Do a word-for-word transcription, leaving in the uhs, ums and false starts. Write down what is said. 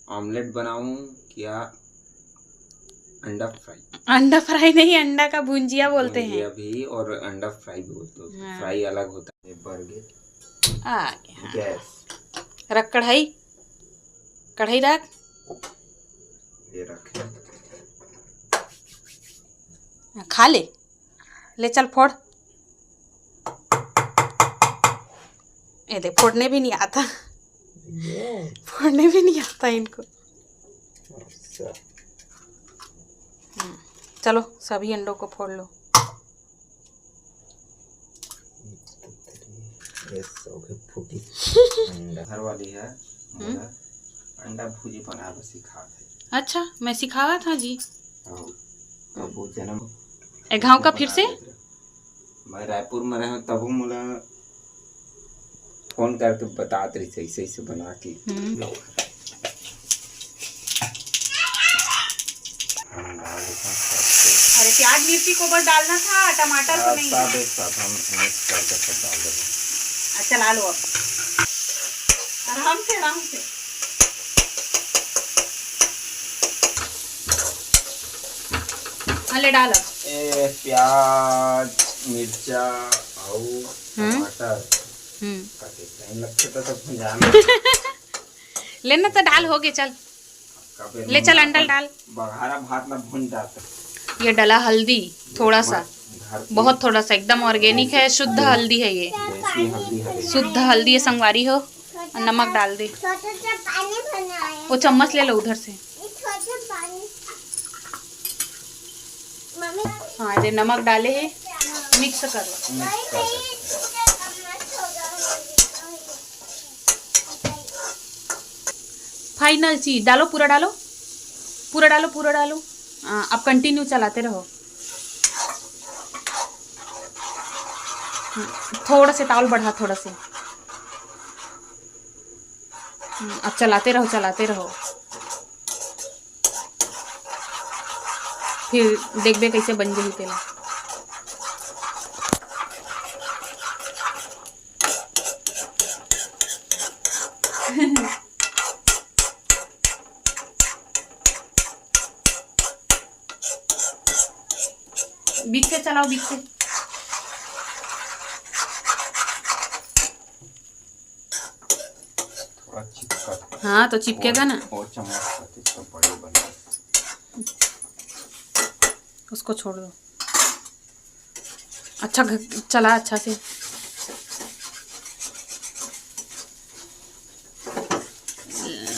Omelette बनाऊं क्या अंडा फ्राई? अंडा फ्राई नहीं, अंडा का भुंजिया बोलते हैं। भुंजिया भी और अंडा फ्राई भी बोलते हैं। हाँ। फ्राई अलग होता है। बर्गर, आ गया। गैस, रख कढ़ाई, कढ़ाई रख। ये रखे। खा ले, ले चल फोड़। ये दे, फोड़ने भी नहीं आता, फोड़ने भी नहीं आता इनको। अच्छा, हम्म, चलो सभी अंडों को फोड़ लो। ये सब फूटी अंडा। घर वाली है, मोला अंडा भुजी बनाए बर सिखात है। अच्छा, मैं सिखावा था जी। और कबू जन्म ए गाँव का फिर से? मैं रायपुर में रहे तब मोला फोन करके बतात रही थी, ऐसे ऐसे बना के। हम्म। हम डाल देते हैं सब कुछ। अरे, प्याज मिर्ची को बस डालना था, टमाटर को सब नहीं। सब एक साथ हम मिक्स करके सब डाल देंगे। अच्छा, ला लो अब, आराम से, आराम से। हाँ, ले डाल अब। ए प्याज, मिर्चा और टमाटर हम्म। काटे टाइम लगते तो सब भुंजाए में। लेना तो डाल, हो गए, चल। काबे ले चल, अंडा डाल। बघारा भात ला भुन जाता। ये डला हल्दी थोड़ा सा, घर की बहुत थोड़ा सा, एकदम ऑर्गेनिक है, शुद्ध हल्दी है ये, देसी हल्दी है। शुद्ध हल्दी है संगवारी हो। और नमक डाल दे, छोटा सा पानी बनाया। वो चम्मच ले लो उधर से। ये छोटा पानी। मम्मी, हाँ, ये नमक डाले है, मिक्स कर लो। मिक्स कर सकते हैं। फाइनल चीज डालो, पूरा डालो, पूरा डालो, पूरा डालो। हाँ, अब कंटिन्यू चलाते रहो। हाँ, थोड़ा से तावल बढ़ा, थोड़ा से। हम्म, अब चलाते रहो, चलाते रहो, फिर देखबे कैसे बन जाही तेला। बीच से चलाओ, बीच से। थोड़ा चिपका। हाँ, तो चिपकेगा ना। और चम्मच से तो बड़े बने। उसको छोड़ दो। अच्छा घ- चला अच्छा से।